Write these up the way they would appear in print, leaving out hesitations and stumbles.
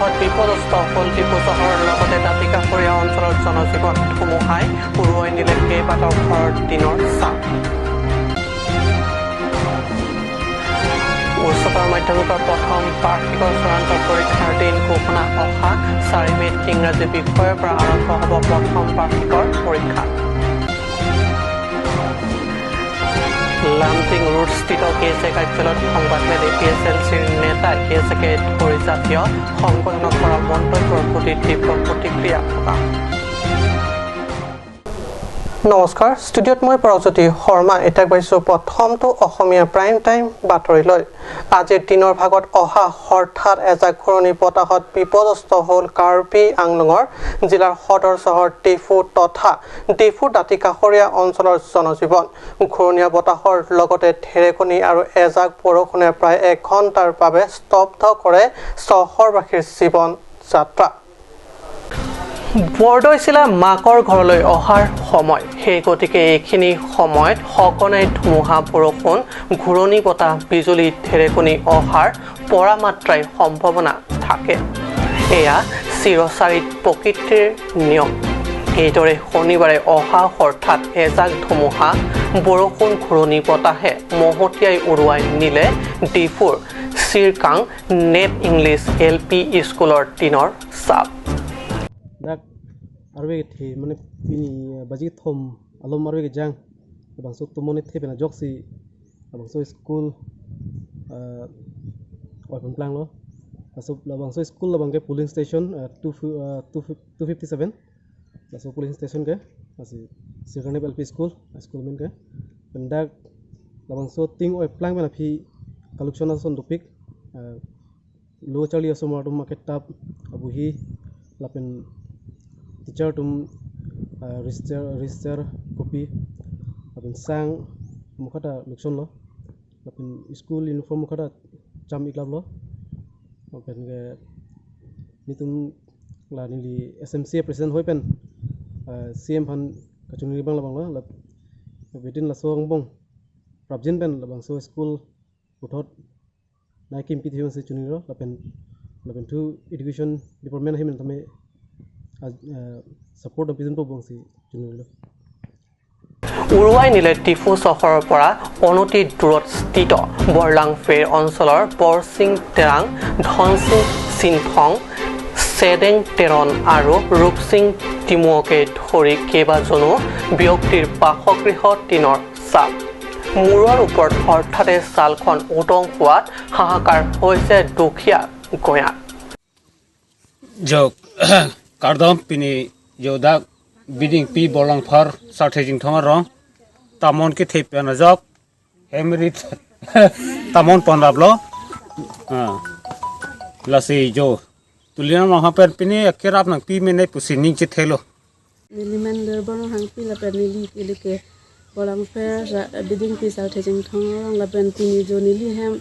বতাহত বিপদস্ত হ'ল ডিফু চহৰৰ লগতে দাঁতিকাষৰীয়া অঞ্চলৰ জনজীৱন। ধুমুহাই উৰুৱাই নিলে কেইবাটাও ঘৰৰ টিনৰ চাল। উচ্চতৰ মাধ্যমিকৰ প্ৰথম বাৰ্ষিকৰ চূড়ান্ত পৰীক্ষাৰ দিন ঘোষণা। অহা 4 মে'ত ইংৰাজী বিষয়ৰ পৰা আৰম্ভ হ'ব প্ৰথম বাৰ্ষিকৰ পৰীক্ষা। লামটিং ৰোডস্থিত কেএছএ কাৰ্যালয়ত সংবাদমেল এপিএছএলচিৰ নেতা কেএছএকে ধৰি জাতীয় সংগঠনক কৰা মন্তব্যৰ প্ৰতি তীব্ৰ প্ৰতিক্ৰিয়া প্ৰকাশ। নমস্কাৰ, ষ্টুডিঅ'ত মই পৰজ্যোতি শৰ্মা। এতিয়া গৈছোঁ প্ৰথমটো অসমীয়া প্ৰাইম টাইম বাতৰিলৈ। আজিৰ দিনৰ ভাগত অহা হঠাৎ এজাক ঘূৰণি বতাহত বিপদস্ত হ'ল কাৰ্বি আংলঙৰ জিলাৰ সদৰ চহৰ ডিফু তথা ডিফুৰ দাঁতিকাষৰীয়া অঞ্চলৰ জনজীৱন। ঘূৰণীয়া বতাহৰ লগতে ঢেৰেকনি আৰু এজাক বৰষুণে প্ৰায় 1 ঘণ্টাৰ বাবে স্তব্ধ কৰে চহৰবাসীৰ জীৱন যাত্ৰা। বৰদৈচিলা মাকৰ ঘৰলৈ অহাৰ সময়, সেই গতিকে এইখিনি সময়ত সঘনাই ধুমুহা, বৰষুণ, ঘূৰণি বতাহ, বিজুলী, ঢেৰেকনি অহাৰ পৰামাত্ৰাই সম্ভাৱনা থাকে। এয়া চিৰচাৰিত প্ৰকৃতিৰ নিয়ম। এইদৰে শনিবাৰে অহা হঠাৎ এজাক ধুমুহা, বৰষুণ, ঘূৰণি বতাহে মহতিয়াই উৰুৱাই নিলে ডিফুৰ চিৰকাং নেপ ইংলিছ এল পি স্কুলৰ টিনৰ চাপ। Dak arwe the mane pini baji thom alom arwe jang bangso tumone the pena jok si bangso school open plan lo aso bangso school bangke polling station 257 aso polling station ke asi Sirkang LP school school men ke pendak bangso ting oi plan pena phi collection ason topik lo chali aso mar tum market tap abuhi lapen teacher tum register copy lapen sang mukhata luction lo lapen school uniform mukhata cham iklab lo lapen ke nitum la nili SMC president hoi pen CM phan kachuni bang la bang lo la within la song bong prabjin pen la bang so school uthot nai kim pi thion se chuni ro lapen lapen to education department himen thame support পিজন বংশী উৰুৱাই নিলে ডিফু চহৰৰ পৰা অনতি দূৰত স্থিত বৰলাং ফেৰ অঞ্চলৰ বৰসিং তেৰাং, ধনসিং চিনথং, চেডেং টেৰণ আৰু ৰূপসিং টিমুৱকে ধৰি কেইবাজনো ব্যক্তিৰ বাসগৃহ টিনৰ চাল। মূৰৰ ওপৰত হঠাতে ছালখন উদং হোৱাত হাহাকাৰ হৈছে দুখীয়া গঞা। Kardam pini joda biding pi bolang phar sathe jing thong rong tamon ke thep na jok hemrit tamon panrab lo lasi jo tulina ma haper pini akerap nang pi mene pusi ning che thelo nilimen der bon hang pi la pen nili ke ke bolang phar biding pi sathe jing thong rong la pen pini jo nili hem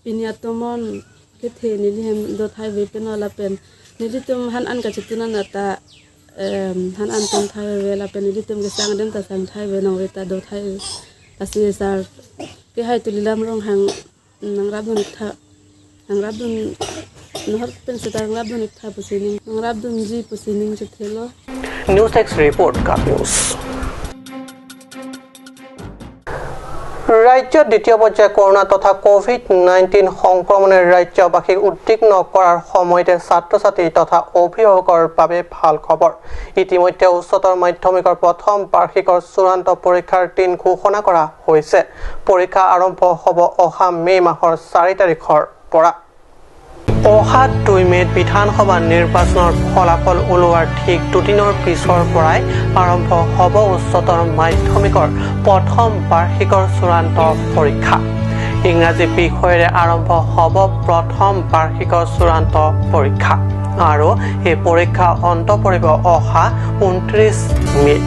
pini atomon ke the nili hem do thai ve pen la pen nilitum han an ka chituna na ta han an tum thai ve la pen nilitum ke sang dem ta sang thai ve no ve ta do thai asi sar ke hai tulilam rong hang nang rabdun tha nang rabdun nohar pen se nang rabdun tha pusining nang rabdun ji pusining chethelo. News desk report, cup news. ৰাজ্যত দ্বিতীয় পৰ্যায়ৰ corona তথা COVID-19 সংক্ৰমণে ৰাজ্যবাসীক উদ্বিগ্ন কৰাৰ সময়তে ছাত্ৰ ছাত্ৰী তথা অভিভাৱকৰ বাবে ভাল খবৰ। ইতিমধ্যে উচ্চতৰ মাধ্যমিকৰ প্ৰথম বাৰ্ষিকৰ চূড়ান্ত পৰীক্ষাৰ দিন ঘোষণা কৰা হৈছে। পৰীক্ষা আৰম্ভ হ'ব অহা মে' মাহৰ 4 তাৰিখৰ পৰা। অহা 2 মে'ত বিধানসভা নিৰ্বাচনৰ ফলাফল ওলোৱাৰ ঠিক দুদিনৰ পিছৰ পৰাই আৰম্ভ হ'ব উচ্চতৰ মাধ্যমিকৰ প্ৰথম বাৰ্ষিকৰ চূড়ান্ত পৰীক্ষা। ইংৰাজী বিষয়েৰে আৰম্ভ হ'ব প্ৰথম বাৰ্ষিকৰ চূড়ান্ত পৰীক্ষা আৰু এই পৰীক্ষা অন্ত পৰিব অহা 29 মে'ত।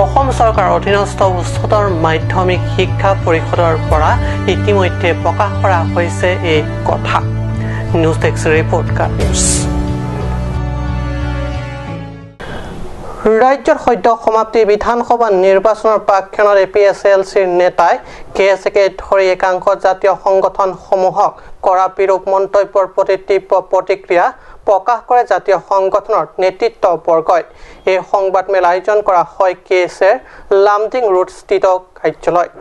অসম চৰকাৰৰ অধীনস্থ উচ্চতৰ মাধ্যমিক শিক্ষা পৰিষদৰ পৰা ইতিমধ্যে প্ৰকাশ কৰা হৈছে এই কথা। News desk report, cup news. ৰাজ্যৰ সদ্য সমাপ্তি বিধানসভা নিৰ্বাচনৰ প্ৰাকক্ষণত এ পি এছ এল চিৰ নেতাই কে এছ একে ধৰি একাংশ জাতীয় সংগঠনসমূহক কৰা বিৰূপ মন্তব্যৰ প্ৰতি তীব্ৰ প্ৰতিক্ৰিয়া প্ৰকাশ কৰে জাতীয় সংগঠনৰ নেতৃত্ববৰ্গই। এই সংবাদমেল আয়োজন কৰা হয় কে এছ এৰ লামডিং ৰোডস্থিত কাৰ্যালয়।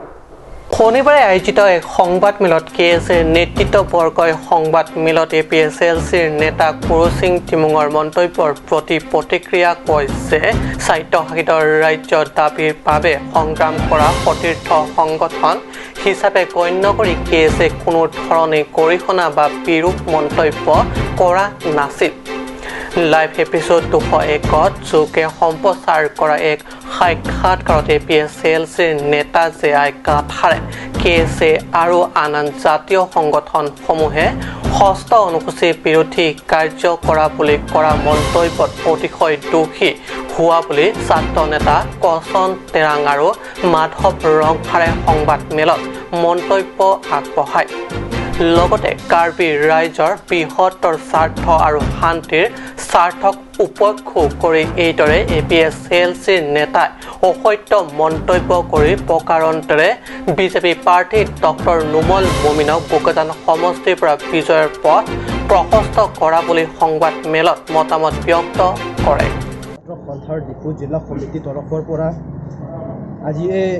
শনিবাৰে আয়োজিত এক সংবাদমেলত কে এছ এৰ নেতৃত্ববৰ্গই সংবাদমেলত এ পি এছ এল চিৰ নেতা কুৰুসিং টিমুঙৰ মন্তব্যৰ প্ৰতি প্ৰতিক্ৰিয়া কয় যে স্বায়ত্তশাসিত ৰাজ্য দাবীৰ বাবে সংগ্ৰাম কৰা সতীৰ্থ সংগঠন হিচাপে গণ্য কৰি কে এছ এ কোনো ধৰণে গৰিহণা বা বিৰূপ মন্তব্য কৰা নাছিল। লাইভ এপিছ'ড 201ত যোগে সম্প্ৰচাৰ কৰা এক সাক্ষাৎকাৰত এ পি এছ এল চিৰ নেতা জে আই কাথাৰে কে এছ এ আৰু আন আন জাতীয় সংগঠনসমূহে ষষ্ঠ অনুসূচী বিৰোধী কাৰ্য কৰা বুলি কৰা মন্তব্যত অতিশয় দোষী হোৱা বুলি ছাত্ৰ নেতা কচন তেৰাং আৰু মাধৱ ৰংফাৰে সংবাদমেলত মন্তব্য আগবঢ়ায়। লগতে কাৰ্বি ৰাইজৰ বৃহত্তৰ স্বাৰ্থ আৰু শান্তিৰ স্বাৰ্থক উপেক্ষ কৰি এইদৰে এ পি এছ এল চিৰ নেতাই অসত্য মন্তব্য কৰি প্ৰকাৰান্তৰে বিজেপি প্ৰাৰ্থী ডক্টৰ নোমল মমিনক বোকাজান সমষ্টিৰ পৰা বিজয়ৰ পথ প্ৰশস্ত কৰা বুলি সংবাদমেলত মতামত ব্যক্ত কৰে। সন্থাৰ ডিফু জিলা সমিতিৰ তৰফৰ পৰা আজি এই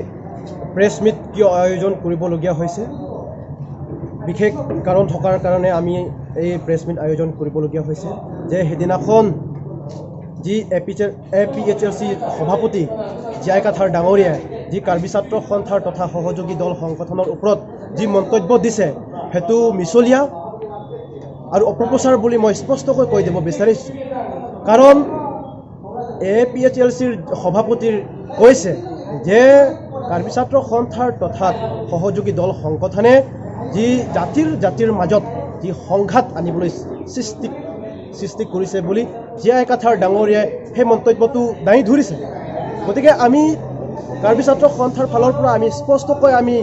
প্ৰেছ মিট কিয় আয়োজন কৰিবলগীয়া হৈছে, বিশেষ কাৰণ থকাৰ কাৰণে আমি এই প্ৰেছ মিট আয়োজন কৰিবলগীয়া হৈছে যে সেইদিনাখন যি A P H L C সভাপতি জীয়াই কাথাৰ ডাঙৰীয়াই যি কাৰ্বি ছাত্ৰ সন্থাৰ তথা সহযোগী দল সংগঠনৰ ওপৰত যি মন্তব্য দিছে সেইটো মিছলীয়া আৰু অপপ্ৰচাৰ বুলি মই স্পষ্টকৈ কৈ দিব বিচাৰিছোঁ। কাৰণ এ পি এইচ এল চিৰ সভাপতিৰ কৈছে যে কাৰ্বি ছাত্ৰ সন্থাৰ তথা সহযোগী দল সংগঠনে যি জাতিৰ মাজত যি সংঘাত আনিবলৈ সৃষ্টি কৰিছে বুলি জীয়াই কাথাৰ ডাঙৰীয়াই সেই মন্তব্যটো দাঙি ধৰিছে। গতিকে আমি কাৰ্বি ছাত্ৰ সন্থাৰ ফালৰ পৰা আমি স্পষ্টকৈ আমি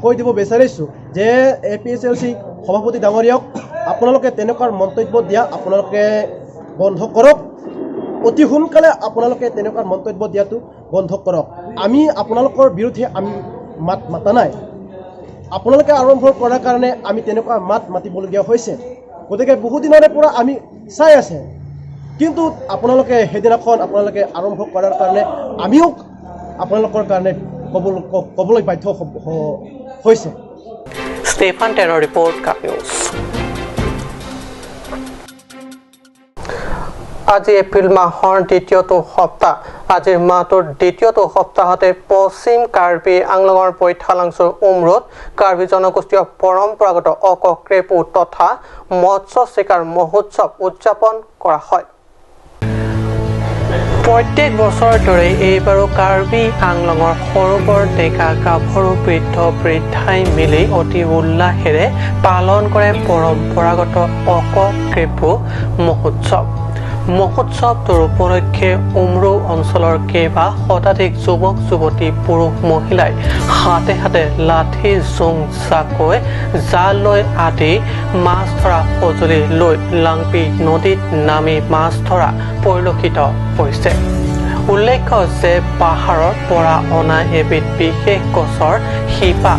কৈ দিব বিচাৰিছোঁ যে A P H L C সভাপতি ডাঙৰীয়াক আপোনালোকে তেনেকুৱা মন্তব্য দিয়া আপোনালোকে বন্ধ কৰক, অতি সোনকালে আপোনালোকে তেনেকুৱা মন্তব্য দিয়াটো বন্ধ কৰক। আমি আপোনালোকৰ বিৰুদ্ধে আমি মাত মাতা নাই, আপোনালোকে আৰম্ভ কৰাৰ কাৰণে আমি তেনেকুৱা মাত মাতিবলগীয়া হৈছে। গতিকে বহুদিনৰে পৰা আমি চাই আছে, কিন্তু আপোনালোকে সেইদিনাখন আপোনালোকে আৰম্ভ কৰাৰ কাৰণে আমিও আপোনালোকৰ কাৰণে ক'বলৈ বাধ্য হৈছে। ষ্টেফান টেনৰ ৰিপৰ্ট, কাপ নিউজ। আজি এপ্ৰিল মাহৰ দ্বিতীয়টো সপ্তাহ। আজিৰ মাহটোৰ দ্বিতীয়টো সপ্তাহতে পশ্চিম কাৰ্বি আংলঙৰ বৈঠালাংছুৰ উমৰোত কাৰ্বি জনগোষ্ঠীয় পৰম্পৰাগত অকক্ৰেপু তথা মৎস্য চিকাৰ মহোৎসৱ উদযাপন কৰা হয়। প্ৰত্যেক বছৰৰ দৰে এইবাৰো কাৰ্বি আংলঙৰ সৰু বৰ ডেকা গাভৰু বৃদ্ধ বৃদ্ধাই মিলি অতি উল্লাসেৰে পালন কৰে পৰম্পৰাগত অকক্ৰেপু মহোৎসৱ। মহোৎসৱটোৰ উপলক্ষে উমৰু অঞ্চলৰ কেইবা শতাধিক যুৱক যুৱতী পুৰুষ মহিলাই হাতে হাতে লাঠি জোং জাকৈ জাল লৈ আদি মাছ ধৰা সঁজুলি লৈ লাংপি নদীত নামি মাছ ধৰা পৰিলক্ষিত হৈছে। উল্লেখ্য যে পাহাৰৰ পৰা অনা এবিধ বিশেষ গছৰ শিপা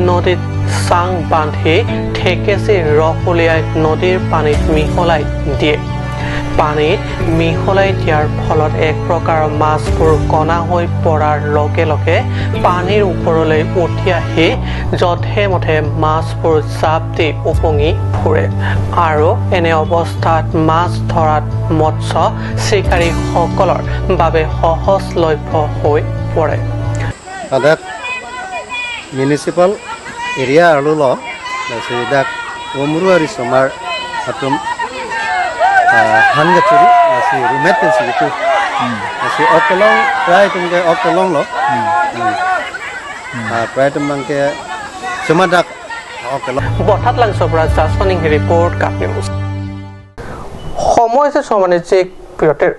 নদীত চাং বান্ধি ঠেকেচি ৰস উলিয়াই নদীৰ পানীত মিহলাই দিয়ে। পানীত মিহলাই দিয়াৰ ফলত এক প্ৰকাৰৰ মাছবোৰ কণা হৈ পৰাৰ লগে লগে পানীৰ ওপৰলৈ উঠি আহি যধে মধে মাছবোৰ জাপ দি উপঙি ফুৰে আৰু এনে অৱস্থাত মাছ ধৰাত মৎস্য চিকাৰীসকলৰ বাবে সহজলভ্য হৈ পৰে। মিউনিচিপাল এৰিয়া আৰু ল hangaturi nasi rumet pensi gitu nasi okolong prai tumke okolong lo prai tumangke sumadak okolong বঠাত লাংছৰ পৰা জাছনিং ৰিপৰ্ট, কাপ নিউজ। সময় হৈছে সমানিজিক বিৰতিৰ।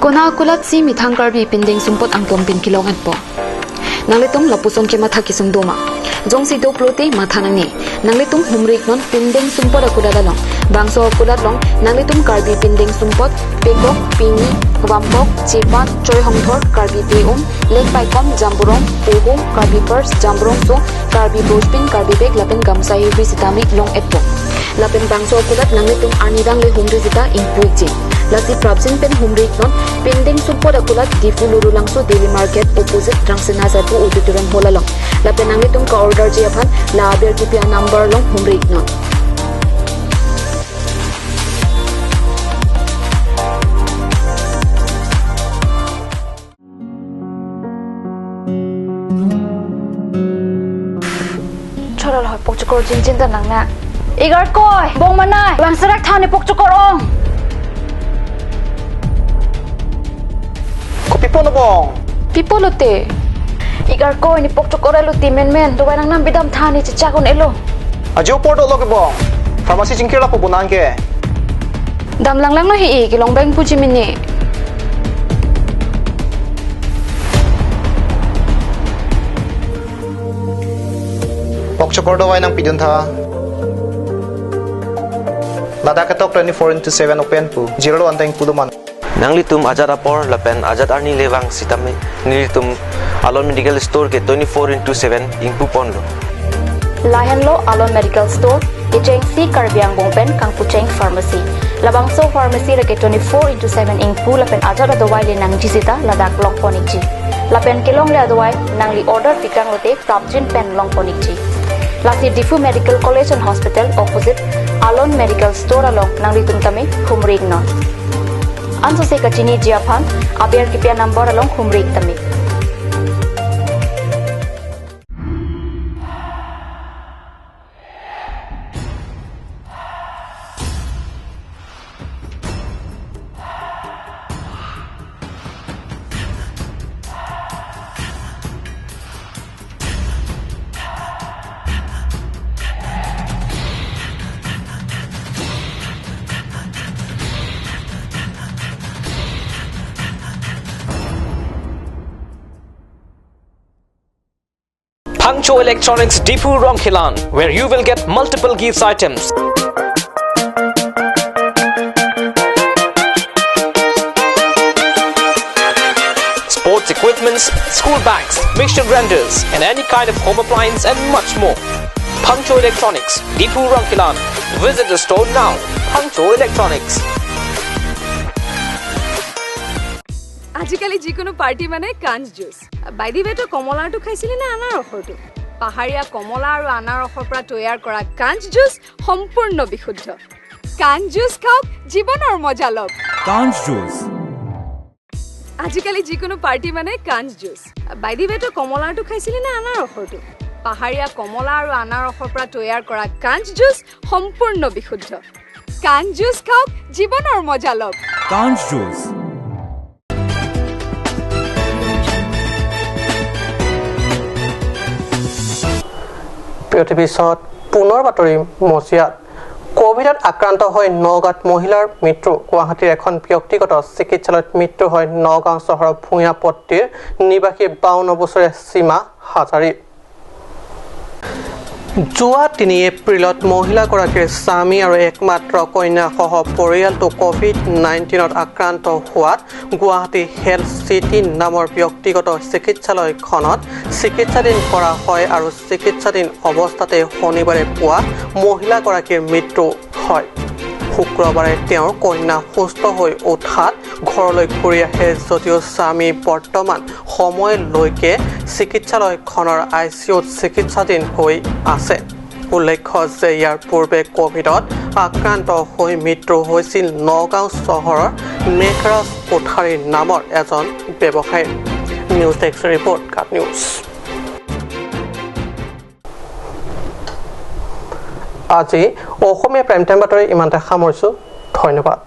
Kona kulat si mithang karbi pinding sumpot ang plompin kilongan po. Nangletum lapuson ke matha kisung doma jong si do plote matha nangni nangletum humrik non pindeng sumpot akudalalong bangso akudatlong nangletum karbi pindeng sumpot pekok pini wampok chepan choihongthor karbi peum lek paikom jamburong poho karbi purse jamburong so karbi brochpin karbi bag lapen gamsa hi sitami long etpo lapen bangso akudat nangletum arnidang le humri sita ingpuiji lasi prabjin pen humrik non pending support akulat difu lurulangso daily market opposite rangsena jarpu auditorium holalong lapen nangletum ka order ji aphan la aber kipia number long humrik non. Chorol hoi pokchukor jin jin da nangna igar koi bong manai wangsarak thani pokchukor ong pipo bong pipo lote igar koi ni pokchukor elo ti men men do nang nam bidam thani chicha kon elo ajo porto log bong pharmacy jingkela po bonangke dam lang lang no hi ki long bang puji mini. Pokchukor do wai nang pidun tha Ladakh tok 24/7 open pu zero anteng puluman Nanglitum Azad apor lapen Azad arni lewang sitame nilitum Alon Medical Store ke 24/7 ingpu ponlo Lahenlo Alon Medical Store ke cheng si karbiang bongpen kangpucheng Pharmacy labangso Pharmacy ke 24/7 ingpu lapen Azad adawai le nangji sita Ladakh long ponikji lapen kelong le adawai nangli order pikang lote prapjin pen long ponikji lasi Difu Medical College and Hospital opposite Alon Medical Store along nangli tum tame humrig non anso se kachini jiaphan aber kipia number along humrig tame. Pangcho Electronics Difu Rongkhilan, where you will get multiple gifts items. Sports equipments, school bags, mixture grinders, and any kind of home appliance and much more. Pangcho Electronics, Difu Rongkhilan. Visit the store now. Pangcho Electronics. আজিকালি যিকোনো party মানে কাঞ্চ juice. By the ৱে তই কমলাটো খাইছিলি নে আনাৰসৰটো? পাহাৰীয়া কমলা আৰু আনাৰসৰ পৰা তৈয়াৰ কৰা কাঞ্চ জুচ সম্পূৰ্ণ বিশুদ্ধ। কাঞ্চ জুচ খাওক, জীৱনৰ মজা লওক। কাঞ্চ জুচ। আজিকালি যিকোনো পাৰ্টি মানে কাঞ্চ জুচ। বাই the ৱে তই কমলাটো খাইছিলি নে আনাৰসৰটো? পাহাৰীয়া কমলা আৰু আনাৰসৰ পৰা তৈয়াৰ কৰা কাঞ্চ জুচ সম্পূৰ্ণ বিশুদ্ধ। কাঞ্চ জুচ খাওক, জীৱনৰ মজা লওক। কাঞ্চ জুচ। পিছত পুনৰ বাতৰি মজিয়াত কোভিডত আক্ৰান্ত হৈ নগাঁৱত মহিলাৰ মৃত্যু। গুৱাহাটীৰ এখন ব্যক্তিগত চিকিৎসালয়ত মৃত্যু হয় নগাঁও চহৰৰ ভূঞাপট্টিৰ নিবাসী 52 বছৰীয়া সীমা হাজাৰী। যোৱা 3 এপ্ৰিলত মহিলাগৰাকীৰ স্বামী আৰু একমাত্ৰ কন্যাসহ পৰিয়ালটো কোভিড-19ত আক্ৰান্ত হোৱাত গুৱাহাটী হেল্থ চিটি নামৰ ব্যক্তিগত চিকিৎসালয়খনত চিকিৎসাধীন কৰা হয় আৰু চিকিৎসাধীন অৱস্থাতে শনিবাৰে পুৱা মহিলাগৰাকীৰ মৃত্যু হয়। শুক্ৰবাৰে তেওঁৰ কন্যা সুস্থ হৈ উঠাত ঘৰলৈ ঘূৰি আহে যদিও স্বামী বৰ্তমান সময়লৈকে চিকিৎসালয়খনৰ আইচিইউত চিকিৎসাধীন হৈ আছে। উল্লেখ্য যে ইয়াৰ পূৰ্বে কোভিডত আক্ৰান্ত হৈ মৃত্যু হৈছিল নগাঁও চহৰৰ মেঘৰাজ কোঠাৰী নামৰ এজন ব্যৱসায়ী। নিউজ ডেস্ক ৰিপৰ্ট, কাট নিউজ। আজি অসমীয়া প্ৰাইম টাইম বাতৰি ইমানতে সামৰিছোঁ। ধন্যবাদ।